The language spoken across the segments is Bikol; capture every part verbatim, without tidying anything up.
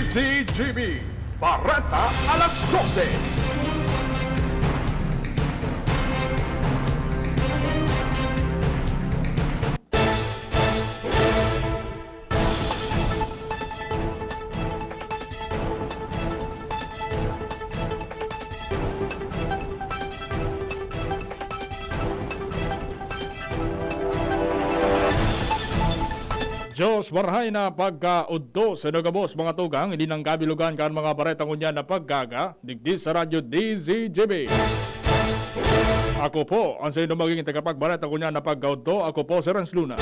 C G B, Bareta alas dose. Diyos marhay na pagkaudto sa gabos, mga tugang, hindi nang kabilugan kan mga bareta ngunyan na paggaga, digdi sa Radyo D Z G B. Ako po ang sa inyo magiging tagapagbareta ngunyan na pagkaudto, ako po si Renz Luna.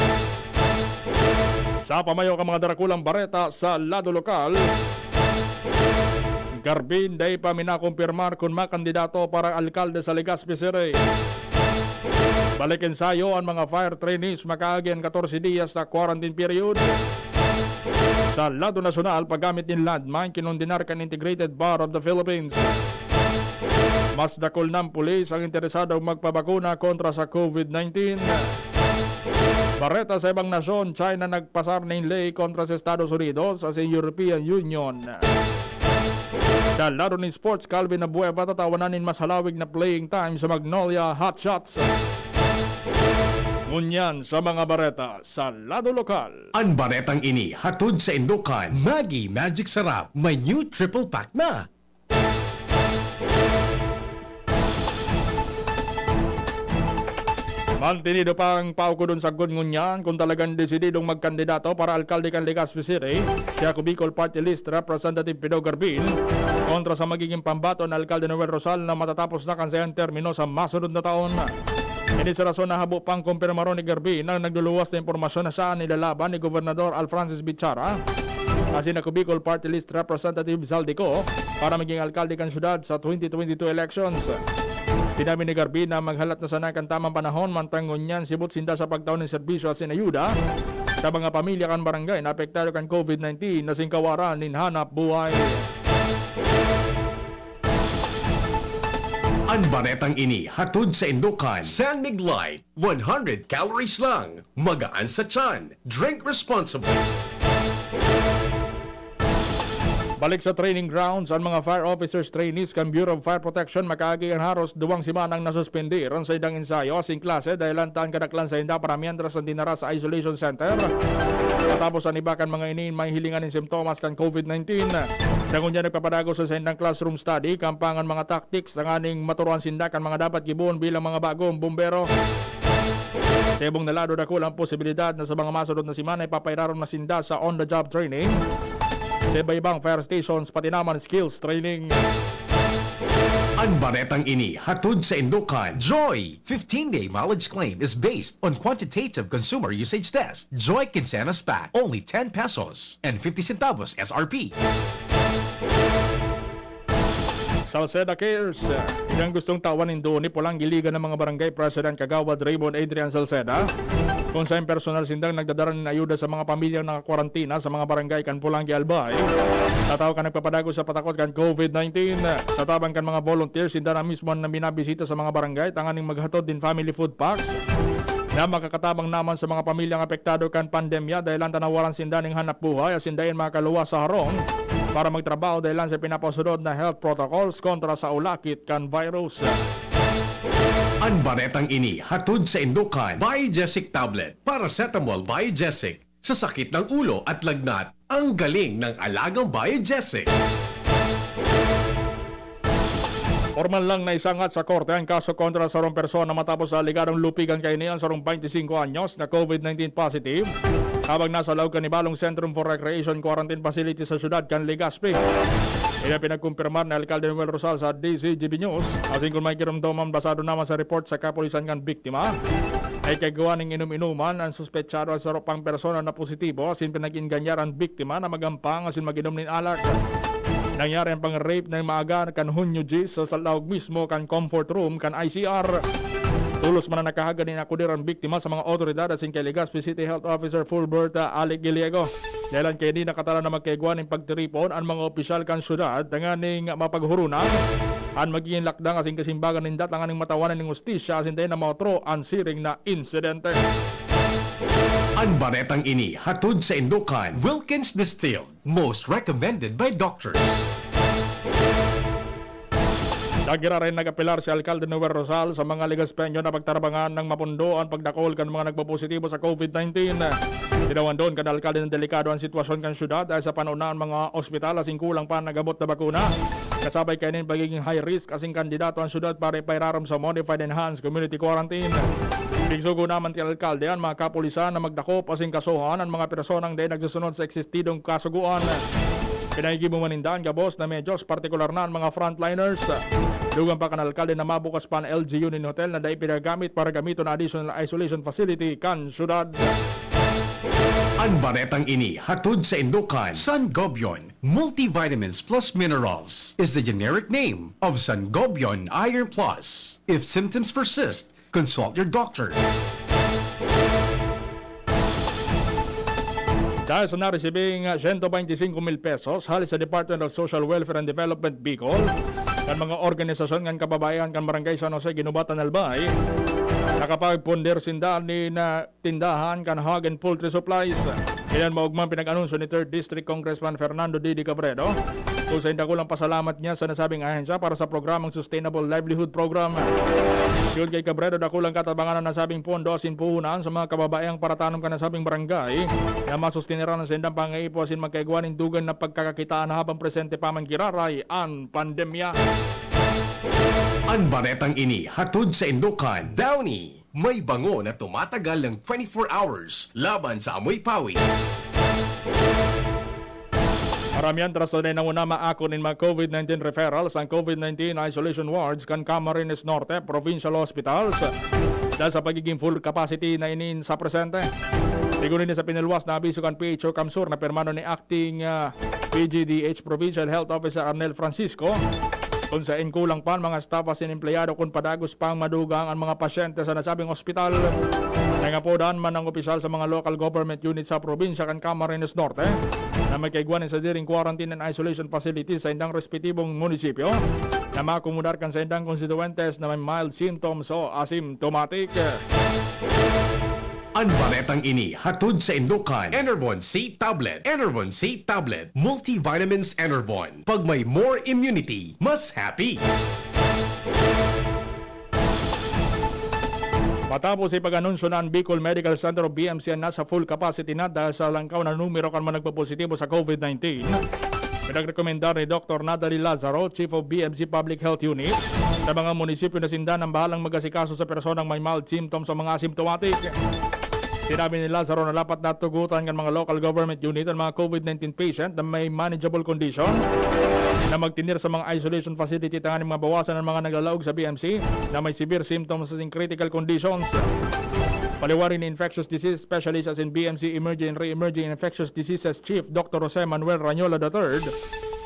Sa pamayo kan mga darakulang bareta sa lado lokal, Garbin, dai pa minakumpirmar kun makandidato para alkalde sa Legazpi City. Balik ensayo an mga fire trainees makaagi an katorse dias na quarantine period. Sa lado nasyonal, paggamit nin landmine, kinondenar kan Integrated Bar of the Philippines. Mas dakul nang pulis ang interesado magpabakuna kontra sa COVID nineteen. Bareta sa ibang nasyon, China nagpasar nin ley kontra sa Estados Unidos asin European Union. Sa lado nin sports, Calvin Abueva tatawanan nin mas halawig na playing time sa Magnolia Hotshots. Ngunyan sa mga bareta sa lado lokal. An baretang ini hatod saindo kan Maggi Magic Sarap, may new triple pack na. Mantinido pang paukodon sagkod ngunyan kun talagang desididong magkandidato para alkalde kan Legazpi City, si Ako Bicol Party List Representative Pido Garbin, kontra sa magiging pambato na alkalde Noel Rosal na matatapos na kan saiyang termino sa masunod na taon. Ini sa rason na habo pang kumpirmaron ni Garbin ang nagluluwas na impormasyon na siya an ilalaban ni Gobernador Alfrancis Bichara, asin Ako Bicol Party List Representative Zaldy Co para maging alkalde kan syudad sa twenty twenty-two elections. Sinabi ni Garbin na maghalat na sana kan tamang panahon, mantang ngunyan sibot sinda sa pagtao nin serbisyo asin ayuda sa mga pamilya kan barangay na apektado kan COVID nineteen na singkawaran nin hanap buhay. An baretang ini hatod saindo kan San Mig Light, one hundred calories lang, magaan sa tiyan, drink responsibly. Balik sa training grounds an mga fire officers trainees kan Bureau of Fire Protection makaagi kan haros duwang semanang nasuspender an saindang ensayo asin klase dahelan ta an kadaklan sainda para mientras an dinara sa isolation center. Matapos an iba kan mga ini mahihilingan nin simptomas kan COVID nineteen. Sa ngunyan nagpapadagos sa saindang classroom study, kampangan mga tactics tanganing maturuan sinda kan mga dapat gibohon bilang mga bagong bumbero. Sa ibong na lado, dakul ang posibilidad na sa mga masunod na semana, ipapairarom na sinda sa on-the-job training sa iba-ibang fire stations, pati naman skills training. An baretang ini hatod saindo kan Joy. Fifteen-day mileage claim is based on quantitative consumer usage test. Joy Quincenas Pack, only ten pesos and fifty centavos S R P. Salceda Cares. Iyan gustong tawan nindo ni Polangui Liga ng mga Barangay President Kagawad Raymond Adrian Salceda, kung saen personal sindang nagdadara nin ayuda sa mga pamilyang nakakwarantina sa mga barangay kan Polangui, Albay. Sa tawo kan nagpapadagos sa patakot kan COVID nineteen, sa tabang kan mga volunteers, sinda na mismo na binabisita sa mga barangay tanganing maghatod nin family food packs na makakatabang naman sa mga pamilyang apektado kan pandemya dahelan ta nawalan sinda nin hanap buhay asin dai makaluwas sa harong para magtrabaho dahelan sa pinapasunod na health protocols kontra sa ulakit kan virus. An baretang ini hatod saindo kan Biogesic Tablet, Paracetamol Biogesic. Sa sakit ng ulo at lagnat, ang galing ng alagang Biogesic. Pormal lang naisangat sa korte ang kaso kontra sa sarong persona matapos sa alegadong lupigan kaini an sarong twenty-five anyos na COVID nineteen positive, habang nasa laog kan ibalong Centrum for Recreation Quarantine Facility sa siyudad kan Legazpi. Ini pinagkumpirmar ni Alkalde Noel Rosal sa D Z G B News. Asin kun may giromdoman, basado naman sa report sa kapulisan kan biktima, ay kagwa ning inom-inoman ang suspetsado sa saro pang persona na positibo asin pinag-inganyaran biktima na magampang asin mag-inom nin alak. Nangyari ang pang-rape na maaga kan Hunyo diyes sa laog mismo kan comfort room kan I C R. Tolos man na nakahagad nin akudir ang biktima sa mga otoridad asin kay Legazpi City Health Officer Fulbert, ah, Alec Gallego. Dahilan kay di nakataram na magkaigwa nin pagtiripon ang mga opisyal kan syudad tanganing mapaghurunan an magiging lakdang asin kasimbagan ninda tanganing matawanan nin hustisya asin dai na maotro an siring na insidente. An baretang ini hatod saindo kan Wilkins Distilled, most recommended by doctors. Sa giraray nag-apelar si Alkalde Noel Rosal sa mga Legazpeño na pagtarabangan nang mapundo an pagdakul kan mga nagpopositibo sa COVID nineteen. Tinawan duon kan alkalde na delikado an sitwasyon kan syudad dahil sa panuna an mga ospital asin kulang pa an nag-abot na bakuna. Kasabay kaini nin pagiging high risk asin kandidato an syudad para ipairarom sa Modified Enhanced Community Quarantine. Tigsugo naman kan alkalde an mga kapulisan na magdakop asin kasuhan an mga personang dai nagsusunod sa eksistidong kasugoan. Pinahigibo man ninda an gabos na medyos, partikular na an mga frontliners. Dugang pa kan alkalde na mabukas pa an L G U nin hotel na dai pinagamit para gamiton na additional isolation facility kan syudad. An baretang ini hatod saindo kan Sangobion Multivitamins Plus Minerals is the generic name of Sangobion Iron Plus. If symptoms persist, consult your doctor. Dahil sa naresibing siyento beinti singko mil pesos hali sa Department of Social Welfare and Development Bicol, kan mga organisasyon kan kababayan kan Barangay San Jose, Guinobatan, Albay, nakapagpunder sinda nin tindahan kan hog and poultry supplies. Iyan maogmang pinag-anunsyo ni Third District Congressman Fernando Didi Cabredo, kung sa dakulang pasalamat niya sa nasabing ahensya para sa programang Sustainable Livelihood Program. Siyon kay Cabredo, dakulang katabangan ang nasabing pondo asin puhunan sa mga kababaeng paratanom kan nasabing barangay na masustenaran ang saindang pangaipo asin magkaigwa nin dugang na pagkakakitaan habang presente pa man giraray an pandemya. An baretang ini hatod saindo kan Downy. May bango na tumatagal ng twenty-four hours laban sa amoy pawis. Maramihan tras na nanguna maako nin mga COVID nineteen referrals ang COVID nineteen isolation wards kan Camarines Norte Provincial Hospitals dahil sa pagiging full capacity na inin sa presente. Sigun ini sa pinaluwas na abiso kan P H O CamSur na pirmado ni Acting, ah, P G D H Provincial Health Officer Arnel Francisco, kung sain kulang pa an mga staff asin empleyado kun padagos pang madugang an mga pasyente sa nasabing ospital. Nangapodan man ang opisyal sa mga local government unit sa probinsya kan Camarines Norte na magkaigwa nin sadiring quarantine and isolation facilities sa indang respetibong munisipyo na maakomodar kan saindang konstituyentes na may mild symptoms o asymptomatic. An baretang ini hatod saindo kan Enervon C Tablet. Enervon C Tablet, Multivitamins Enervon. Pag may more immunity, mas happy. Matapos ipag-anunsyo na an Bicol Medical Center o B M C na nasa full capacity na dahil sa langkaw na numero kan mga nagpopositibo sa COVID nineteen, pinagrekomendar ni Doktor Natalie Lazaro, Chief of B M C Public Health Unit, sa mga munisipyo na sinda nang bahalang mag-asikaso sa personang may mild symptoms o mga asymptomatic. Sinabi ni Lazaro na dapat natugutan kan mga local government unit an mga COVID nineteen patient na may manageable condition na magtener sa mga isolation facility tanganing mabawasan an mga naglalaog sa B M C na may severe symptoms and critical conditions. Paliwari ni infectious disease specialist asin B M C Emerging and Re-emerging Infectious Diseases Chief Doktor Jose Manuel Rañola the third,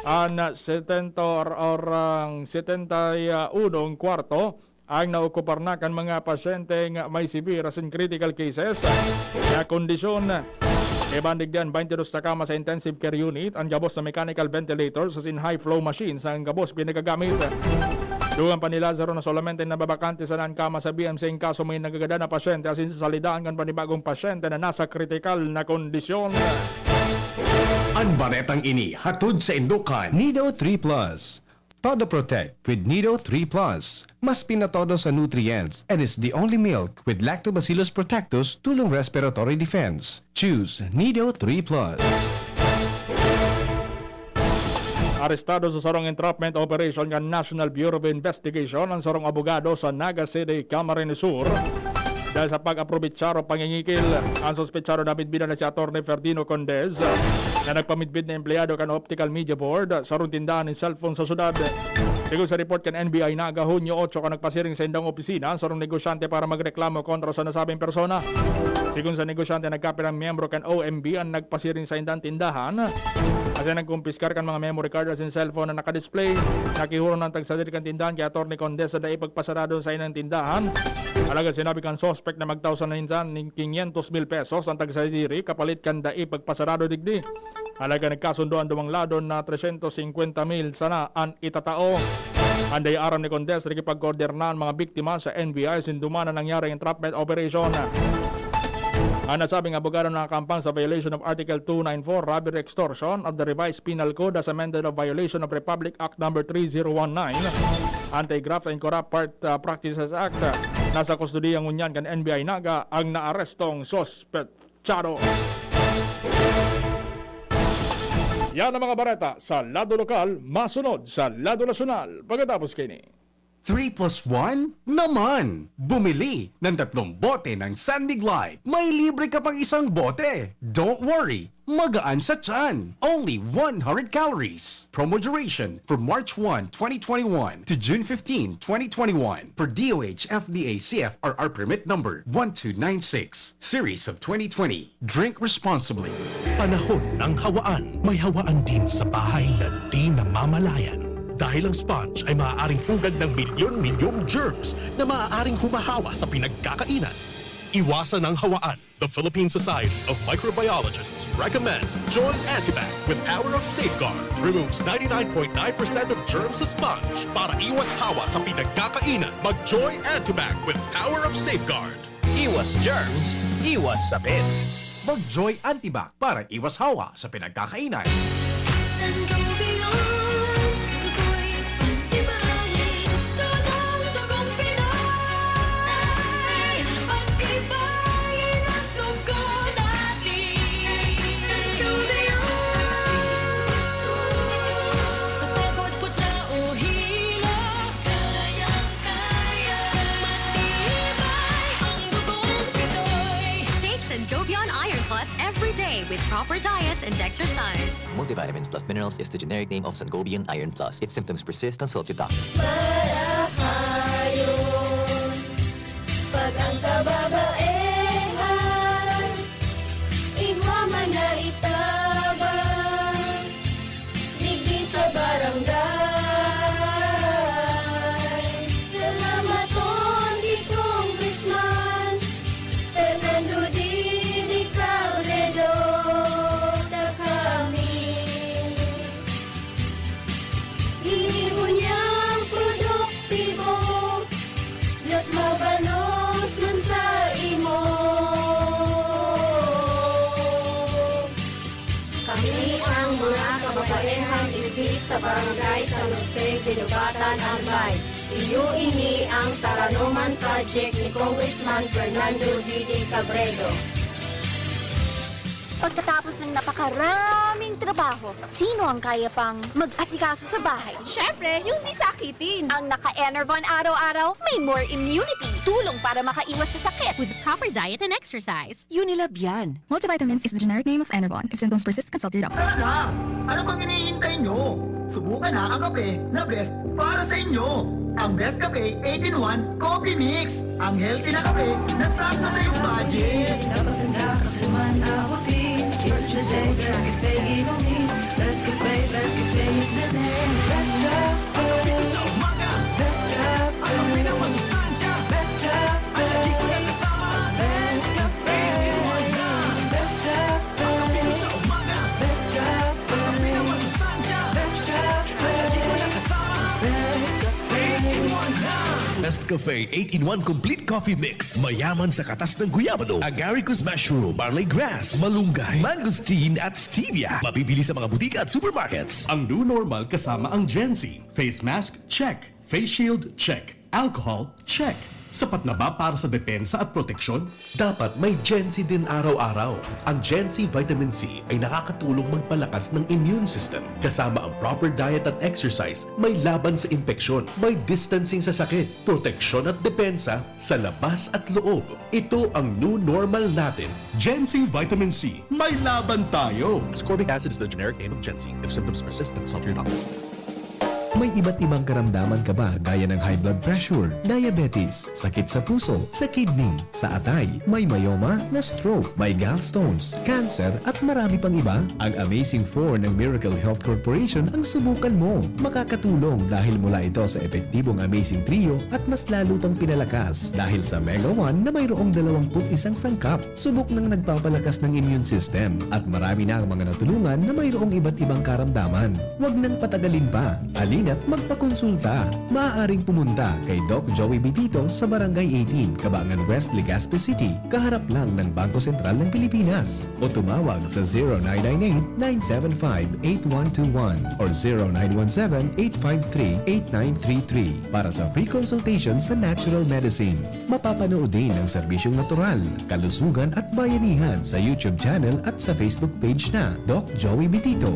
an setenta or, or ang setenta y uno kwarto ang naokupar na kan mga pasyenteng may severe asin critical cases na kondisyon. Iban digdi an baintidos na kama sa intensive care unit, an gabos na mechanical ventilators asin high flow machines na an gabos pinagagamit. Dugang pa ni Lazaro na solamente nababakante sana an kama sa B M C in kaso may nagagadan na pasyente asin sa salidaan kan panibagong pasyente na nasa kritikal na kondisyon. An baretang ini hatod saindo kan Nido three Plus. Todo Protect with Nido three Plus. Mas pinatodo sa nutrients and is the only milk with Lactobacillus protectus tulong respiratory defense. Choose Nido three Plus. Arestado sa sarong entrapment operation kan National Bureau of Investigation an sarong abogado sa Naga City, Camarines Sur, dahil sa pag-aprobetsar o pangingikil. An suspetsado na midbidan na si Attorney Ferdino Condez, na nagpamidbid na empleyado kan Optical Media Board, sarong tindahan nin cellphone sa syudad. Sigon sa report kan N B I Naga, Hunyo otso kan nagpasiring sa indang opisina an sarong negosyante para magreklamo kontra sa nasabing persona. Sigon sa negosyante, nagkapirang miyembro kan O M B an nagpasiring sa indang tindahan asin nagkumpiskar kan mga memory card asin cellphone na nakadisplay. Nakihuron an tagsadiri kan tindahan ki Attorney Condez na dai pagpasarado sa indang tindahan. Alagad sinabi kan suspek na magtao sana insan nin quinientos mil pesos an tagsadiri kapalit kan dai pagpasarado digdi. Alagad nagkasundo an duwang lado na tresyentos singkwenta mil sana an itatao. An dai aram ni Condez, nakipagkoordinar na an mga biktima sa N B I asin duman na nangyari ang entrapment operation. Ang nasabing abogado nakakampang sa violation of Article two nine four, robbery extortion of the Revised Penal Code as amended of violation of Republic Act Number three zero one nine, Anti-Graft and Corrupt Part, ah, Practices Act. Nasa kustodiya ngunyan kan N B I Naga ang naarestong suspetsado. Yan ang mga bareta sa lado lokal, masunod sa lado nasyonal. Pagkatapos kaini. Three plus one naman! Bumili ng tatlong bote ng San Mig Light. May libre ka pang isang bote. Don't worry, magaan sa tiyan. Only one hundred calories. Promo duration from March one, twenty twenty-one to June fifteen, twenty twenty-one, per D O H F D A C F R R permit number one two nine six, series of twenty twenty. Drink responsibly. Panahon ng hawaan, may hawaan din sa bahay na di namamalayan. Dahil ang sponge ay maaaring pugad ng milyon-milyong germs na maaaring humahawa sa pinagkakainan. Iwasan ang hawaan. The Philippine Society of Microbiologists recommends Joy Antibac with Power of Safeguard. Removes ninety-nine point nine percent of germs sa sponge para iwas hawa sa pinagkakainan. Mag-Joy Antibac with Power of Safeguard. Iwas germs, iwas sakit. Mag-Joy Antibac para iwas hawa sa pinagkakainan. Sangobion, ako'y pag-ibahin. Sunang dugong Pinoy, pag-ibahin ang dugo natin. Sangobion, sa pagod, putla o hilo, kayang-kaya, matibay ang dugong Pinoy. Take Sangobion Iron Plus every day with proper diet and exercise. Multivitamins plus minerals is the generic name of Sangobion Iron Plus. If symptoms persist, consult your doctor. Marahayon, pag ang kababaehan, igwa man na itabang, digdi sa barangay. Salamaton ki Congressman Fernando Didi Cabredo, ta kami ini ngunyan produktibo, mas mabalos man sa imo. Kami ang mga kababaehang igdi sa Barangay San Jose, Guinobatan, Albay. Iyo ini ang Taranoman Project ni Congressman Fernando Didi Cabredo. Pagkatapos ng napakaraming trabaho, sino ang kaya pang mag-asikaso sa bahay? Siyempre, yung di sakitin. Ang naka-Enervon araw-araw, may more immunity. Tulong para makaiwas sa sakit. With proper diet and exercise. Unilab yan. Multivitamins is the generic name of Enervon. If symptoms persist, consult your doctor. Tara na! Ano pang hinihintay nyo? Subukan na ang kape na best para sa inyo. Ang Best Cafe eight-in-one Coffee Mix. Ang healthy na kape na sakto sa iyong budget. Napaganda kasi man abutin. It's the day, best cafe inumin. Best cafe, best cafe is the name. Best cafe. Best cafe. Best cafe. Best cafe. Best cafe. Best cafe. Best cafe. Best cafe. Best Cafe eight-in-one Complete Coffee Mix. Mayaman sa katas ng guyabano, agaricus mushroom, barley grass, malunggay, mangosteen at stevia. Mabibili sa mga butika at supermarkets. Ang new normal kasama ang Gen Z. Face mask, check. Face shield, check. Alcohol, check. Sapat na ba para sa depensa at proteksyon? Dapat may Gen C din araw-araw. Ang Gen C Vitamin C ay nakakatulong magpalakas ng immune system. Kasama ang proper diet at exercise, may laban sa impeksyon, may distancing sa sakit, proteksyon at depensa sa labas at loob. Ito ang new normal natin. Gen C Vitamin C, may laban tayo! Ascorbic acid is the generic name of Gen C. If symptoms persist, consult your doctor. May iba't ibang karamdaman ka ba, gaya ng high blood pressure, diabetes, sakit sa puso, sa kidney, sa atay, may myoma, na-stroke, may gallstones, cancer, at marami pang iba? Ang Amazing Four ng Miracle Health Corporation ang subukan mo. Makakatulong dahil mula ito sa epektibong Amazing Trio at mas lalo pang pinalakas dahil sa Mega One na mayroong dalawampu't isang sangkap. Subok nang nagpapalakas ng immune system at marami na ang mga natulungan na mayroong iba't ibang karamdaman. Huwag nang patagalin pa. Ali At magpakonsulta. Maaaring pumunta kay Doc Joey Bitito sa Barangay eighteen, Cabangan West, Legazpi City, kaharap lang ng Bangko Sentral ng Pilipinas. O tumawag sa zero nine nine eight, nine seven five, eight one two one or zero nine one seven, eight five three, eight nine three three para sa free consultation sa natural medicine. Mapapanood din ang serbisyong natural, kalusugan at bayanihan sa YouTube channel at sa Facebook page na Doc Joey Bitito.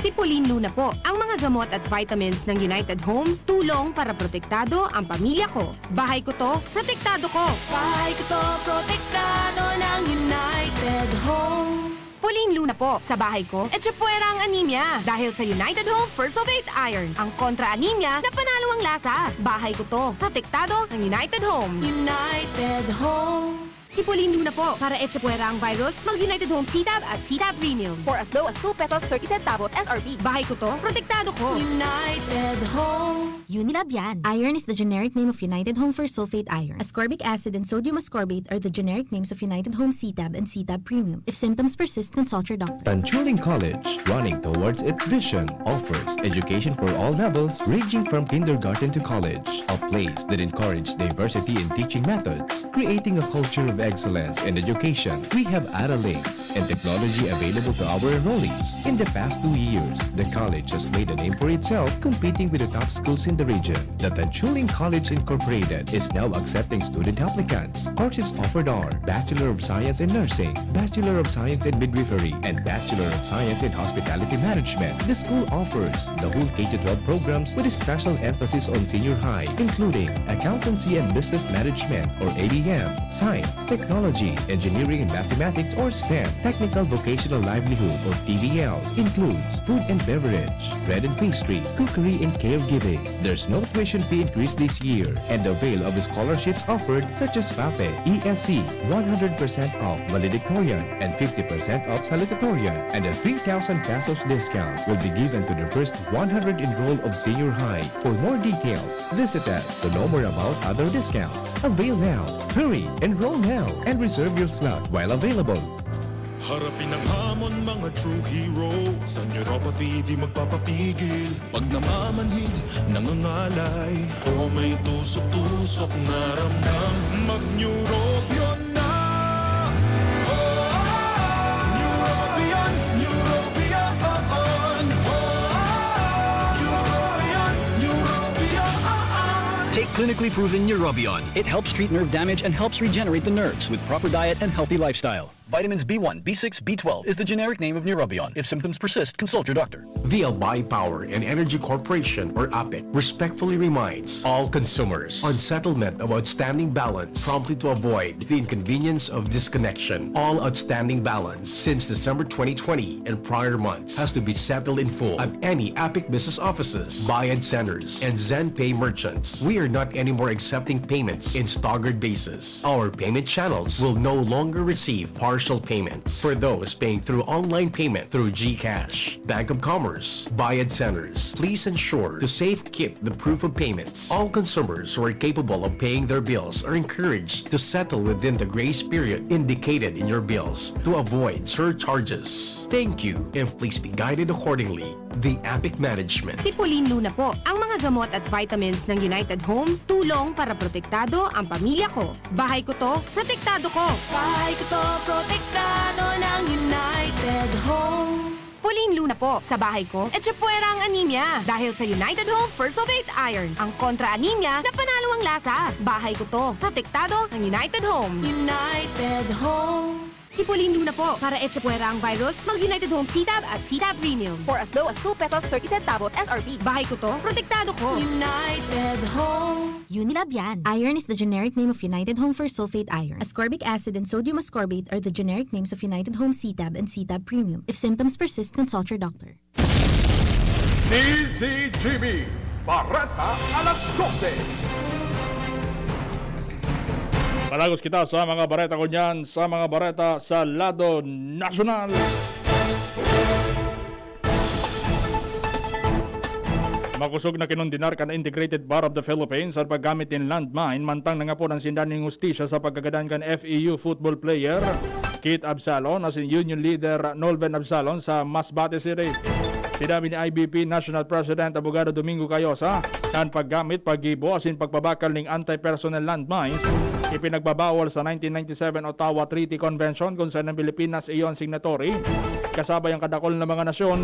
Si Pauline Luna po, ang mga gamot at vitamins ng United Home, tulong para protektado ang pamilya ko. Bahay ko to, protektado ko. Bahay ko to, protektado ng United Home. Pauline Luna po, sa bahay ko, etchepuera ang anemia. Dahil sa United Home First of Eight Iron, ang kontra-anemia na panalo ang lasa. Bahay ko to, protektado ng United Home. United Home. Si Pauline Luna po, para etchepuera ang virus, mag United Home C-Tab at C-Tab Premium. For as low as two pesos thirty centavos S R P. Bahay ko to, protektado ko. United Home. Unilab yan. Iron is the generic name of United Home First Sulfate Iron. Ascorbic acid and sodium ascorbate are the generic names of United Home C-Tab and C-Tab Premium. If symptoms persist, consult your doctor. Tanchuling College, running towards its vision, offers education for all levels, ranging from kindergarten to college. A place that encourages diversity in teaching methods, creating a culture of excellence in education. We have Ara Links and technology available to our enrollees. In the past two years, the college has made a name for itself, competing with the top schools in the region. The Tanchuling College Incorporated is now accepting student applicants. Courses offered are Bachelor of Science in Nursing, Bachelor of Science in Midwifery, and Bachelor of Science in Hospitality Management. The school offers the whole K to twelve programs with a special emphasis on senior high, including Accountancy and Business Management or A B M, Science, Technology, Engineering and Mathematics or STEM, Technical Vocational Livelihood or T V L, includes food and beverage, bread and pastry, cookery and caregiving. There's no tuition fee increase this year, and avail of scholarships offered such as FAPE, E S C, one hundred percent off valedictorian, and fifty percent off salutatorian, and a three thousand pesos discount will be given to the first one hundred enrolled of senior high. For more details, visit us to know more about other discounts. Avail now! Hurry! Enroll now! And reserve your slot while available. Harapin ang hamon, mga true hero. Sa neuropathy, di magpapapigil. Pag namamanhid, nangangalay, o may tusok-tusok na ramdam, mag-Neurobion na! Neurobion, Neurobion, Neurobion! Take clinically proven Neurobion. It helps treat nerve damage and helps regenerate the nerves with proper diet and healthy lifestyle. Vitamins B one, B six, B twelve is the generic name of Neurobion. If symptoms persist, consult your doctor. V L Buy Power and Energy Corporation, or APEC, respectfully reminds all consumers on settlement of outstanding balance promptly to avoid the inconvenience of disconnection. All outstanding balance since December twenty twenty and prior months has to be settled in full at any APEC business offices, Bayad Centers, and ZenPay merchants. We are not anymore accepting payments in staggered basis. Our payment channels will no longer receive partial payments. For those paying through online payment through GCash, Bank of Commerce, Bayad Centers, please ensure to safekeep the proof of payments. All consumers who are capable of paying their bills are encouraged to settle within the grace period indicated in your bills to avoid surcharges. Thank you, and please be guided accordingly. The APEC Management. Si Pauline Luna po, ang mga gamot at vitamins ng United Home, tulong para protektado ang pamilya ko. Bahay ko to, protektado ko. Bahay ko to, protektado ng United Home. Pauline Luna po, sa bahay ko, etchepuera ang anemia. Dahil sa United Home First of Eight Iron, ang kontra-anemia na panalo ang lasa. Bahay ko to, protektado ng United Home. United Home. Si Pauline Luna po, para etchepuera ang virus, mag United Home C-Tab at C-Tab Premium. For as low as two pesos thirty centavos S R P. Bahay ko to, protektado ko. United Home. Unilab yan. Iron is the generic name of United Home First Sulfate Iron. Ascorbic acid and sodium ascorbate are the generic names of United Home C-Tab and C-Tab Premium. If symptoms persist, consult your doctor. D Z G B, Bareta Alas Dose. Palagos kita sa mga bareta ngunyan, sa mga bareta sa lado nasyonal. Makosog na kinondenar kan Integrated Bar of the Philippines an paggamit nin landmine mantang nangapod an sinda nin hustisya sa pagkagadan kan F E U football player Kit Absalon asin Union leader Nolven Absalon sa Masbate City. Sinabi ni I B P National President Abogado Domingo Cayosa, kan paggamit, paggibo asin pagpabakal ning anti-personnel landmines, ipinagbabawal sa nineteen ninety-seven Ottawa Treaty Convention, kun saen ang Pilipinas iyo an signatory. Kasabay ang kadakul na mga nasyon,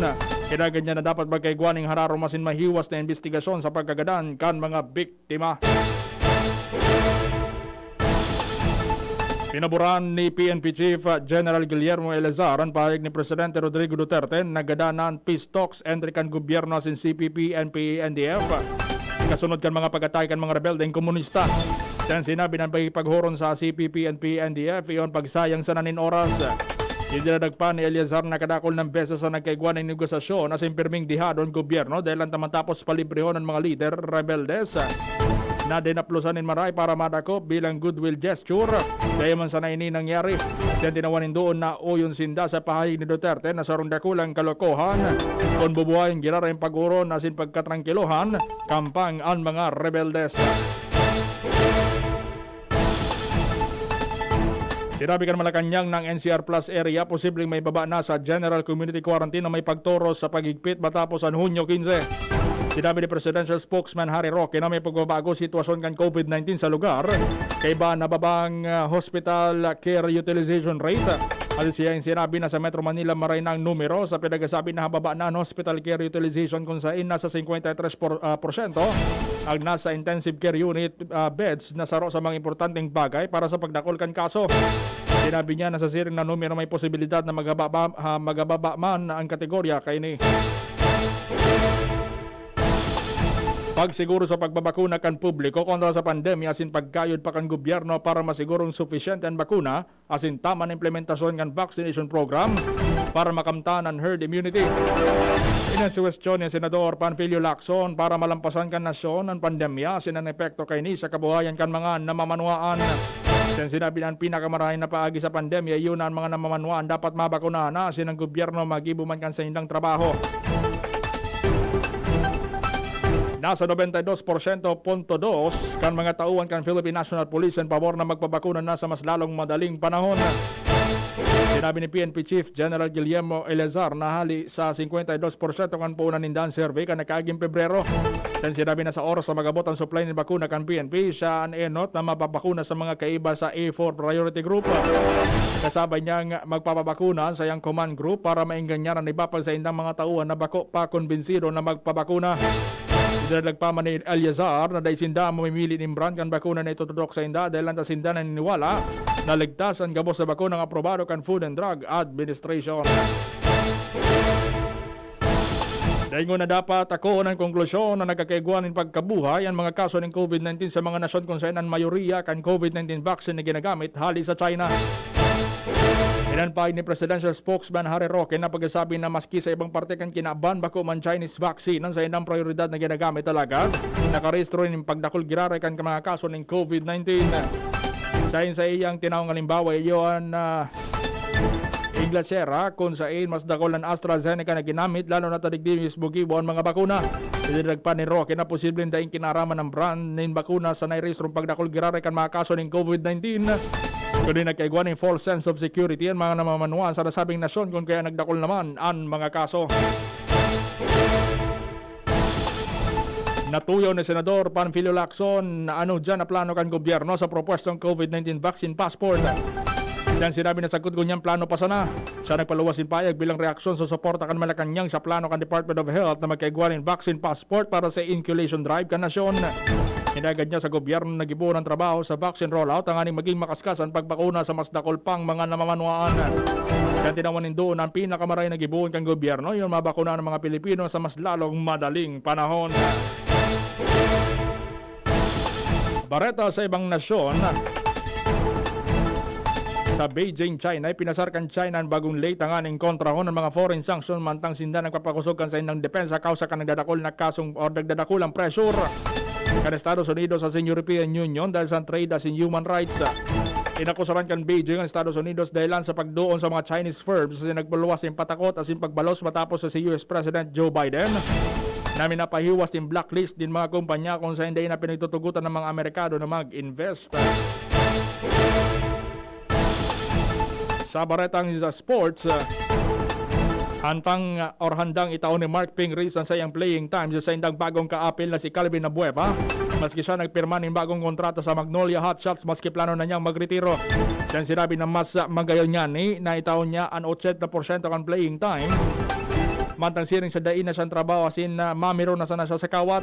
kinagad niya na dapat magkaigwa ning hararom asin mahiwas na imbestigasyon sa pagkagadan kan mga biktima. Pinaboran ni P N P Chief General Guillermo Eleazar an pahayag ni Presidente Rodrigo Duterte na naggadan na an peace talks entre kan gobyerno asin C P P, N P A, N D F, kasunod kan mga pag-atake kan mga rebeldeng komunista. Sa sinabi, an pakikipaghuron sa C P P, N P A, N D F, iyon pagsayang sana nin oras. Idinagdag pa ni Eleazar na kadakul na beses na nagkaigwa nin negosasyon asin pirming dihado an gobyerno dahel lang ta matapos palibrehon an mga lider rebeldes na dinaplosan nin maray para madakop bilang goodwill gesture. Kaya man sana ini nangyari. Sa tinawan nin doon, naoyon sinda sa pahayag ni Duterte na sarong dakulang kalokohan kun bubuhayon giraray an pag-oron asin pagkatrangkilohan kampang an mga rebeldes. Sinabi kan Malacañang na an N C R Plus area posibleng maibaba na sa general community quarantine na may pagtoros sa paghigpit matapos an Hunyo quince. Sinabi ni Presidential Spokesman Harry Roque na may pagbabago sitwasyon kan COVID nineteen sa lugar, kaiba na babang, ah, hospital care utilization rate. Asin siya an sinabi na sa Metro Manila maray na an numero sa pinagsasabi na hababa na an hospital care utilization, kun saen nasa singkwenta y tres por-, ah, porsyento ang nasa intensive care unit, ah, beds na saro sa mga importanteng bagay para sa pagdakul kan kaso. Sinabi niya na sa siring na numero may posibilidad na maghaba-, ha, maghaba man ang kategorya kaini. Pagsiguro sa pagbabakuna kan publiko kontra sa pandemya asin pagkayod pa kan gobyerno para masigurong sufisyente an bakuna asin tama na implementasyon kan vaccination program para makamtan an herd immunity. Ini an suwestyon ni Senador Panfilio Lacson para malampasan kan nasyon an pandemya asin an epekto kaini sa kabuhayan kan mga namamanwaan. Sa sinabi na an pinakamarahay na paagi sa pandemya, iyo na an mga namamanwaan dapat mabakunahan na asin an gobyerno magibo man kan saindang trabaho. Nasa nobenta y dos porsyento punto dos kan mga tauhan kan Philippine National Police an pabor na magpabakuna na sa mas lalong madaling panahon. Sinabi ni P N P Chief General Guillermo Eleazar na hali sa singkwenta y dos porsyento kan puunan ninda an survey kan nakaaging Pebrero. Sa sinabi na sa oras na mag-abot an supply nin bakuna kan P N P, siya an enot na mapabakuna sa mga kaiba sa A four priority group. Kasabay niyang magpapabakuna an saiyang command group para maengganyan an iba pang saindang mga tauhan na bako pa kumbinsido na magpabakuna. Idinagdag pa man ni Eleazar na dai sinda mamimili nin brand kan bakuna na itutudok sainda dahel lang ta sinda naniniwala na ligtas an gabos na bakunang aprobado kan Food and Drug Administration. Dai ngona dapat takoon an konklusyon na nagkakaigwa nin pagkabuhay an mga kaso nin COVID nineteen sa mga nasyon kun saen an mayoriya kan COVID nineteen vaccine na ginagamit hali sa China. Iyan an pahayag ni Presidential Spokesman Harry Roque na pagkasabi na maski sa ibang parte kan kinaban, bako man Chinese vaccine an saindang prayoridad na ginagamit, alagad nakarehistro nin pagdakul giraray kan mga kaso nin COVID nineteen. Sain sa iyang tinawong halimbawa, iyo an, ah, Inglaterra, kun sain mas dakul an AstraZeneca na ginamit, lalo na ta digdi mismo gibo an mga bakuna. Idinagdag pa ni Roque na posibleng daing kinaaraman an brand nin bakuna sa nairehistrong pagdakul giraray kan mga kaso nin COVID nineteen, kundi nagkaigwa nin false sense of security an mga namamanwaan sa nasabing nasyon, kun kaya nagdakul naman an mga kaso. Natuyaw ni Senador Panfilio Lacson na ano diyan na plano kan gobyerno sa propuestong COVID nineteen vaccine passport. Siya an sinabi na sagkod ngunyan plano pa sana. Siya nagpaluwas nin pahayag bilang reaksyon sa suporta kan Malacañang sa plano kan Department of Health na magkaigwa nin vaccine passport para sa inculation drive kan nasyon. Hinagad niya sa gobyerno na gibohon an trabaho sa vaccine rollout tanganing maging makaskas an pagbakuna sa mas dakul pang mga namamanwaan. Sa tinawan nindo, ang pinakamaray na gibohon kan gobyerno, yun, mabakunahan ang mga Pilipino sa mas lalong madaling panahon. Bareta sa ibang nasyon. Sa Beijing, China, ipinasar kan China an bagong ley tanganing kontrahon an mga foreign sanction mantang sinda nagpapakosog kan saindang depensa kausa kan nagdadakul na kasong o nagdadakulang pressure kan Estados Unidos asin European Union dahil sa trade asin human rights. Inakusaran kan Beijing an Estados Unidos dahilan sa pagduon sa mga Chinese firms asin nagpaluwas nin patakot asin pagbalos matapos sa si U S President Joe Biden na minapahiwas nin blacklist nin mga kumpanya kung saen dai na pinagtutugotan ng mga Amerikano na mag-invest. Sa baretang sa sports, Hantang, ah, or handang itao ni Mark Pingris ang saiyang playing time sa saindang bagong kaapil na si Calvin Abueva. Maski siya nagpirma nin bagong kontrata sa Magnolia Hotshots, maski plano na niyang magretiro. Siyang sinabi na mas, ah, magayon niya ni na itao niya an ochenta porsyento kan playing time. Mantang siring sa dai na siyang trabaho, asin, ah, mamiro na sana siya sa kawat.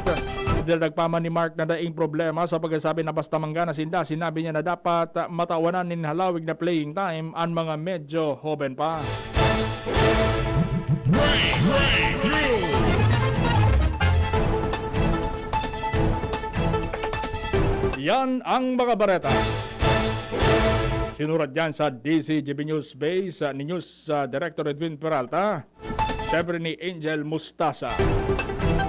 Dinagpa man ni Mark na daing problema sa pagkasabi na basta manggana sinda, sinabi niya na dapat, ah, matawanan nin halawig na playing time an mga medyo hoben pa. Breakthrough! Yan ang mga bareta. Sinurat yan sa D C G B News Base, ah, ni News, ah, Director Edwin Peralta. Siyempre ni Angel Mustasa.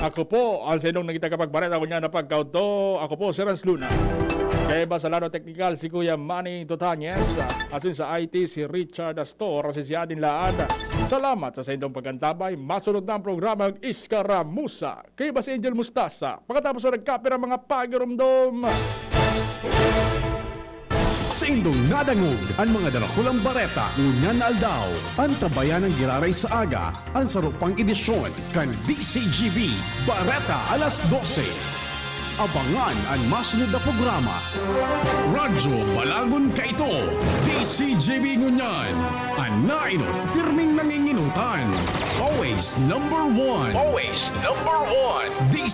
Ako po ang sa inyong naging tagapagbareta ko niya na pagkaudto. Ako po si Rans Luna. Kaya iba sa lado teknikal si Kuya Manny Totanyes. Asin sa I T si Richard Astor, si Siadin Laad. Salamat sa sa inyong pagkantabay. Masunod na ang programang Iskaramusa. Kaya iba si Angel Mustasa. Pagkatapos na nagkapira mga pagirumdom. Saindong nadangog an mga darakulang bareta ngunyan na aldaw. Antabayan an giraray sa aga, an saro pang edisyon kan D C G B Bareta alas dose. Abangan an masunod na programa. Radyo Balagon Kaito, D C G B ngunyan. An nainot, pirming nanginginotan. Always number one. Always number one. D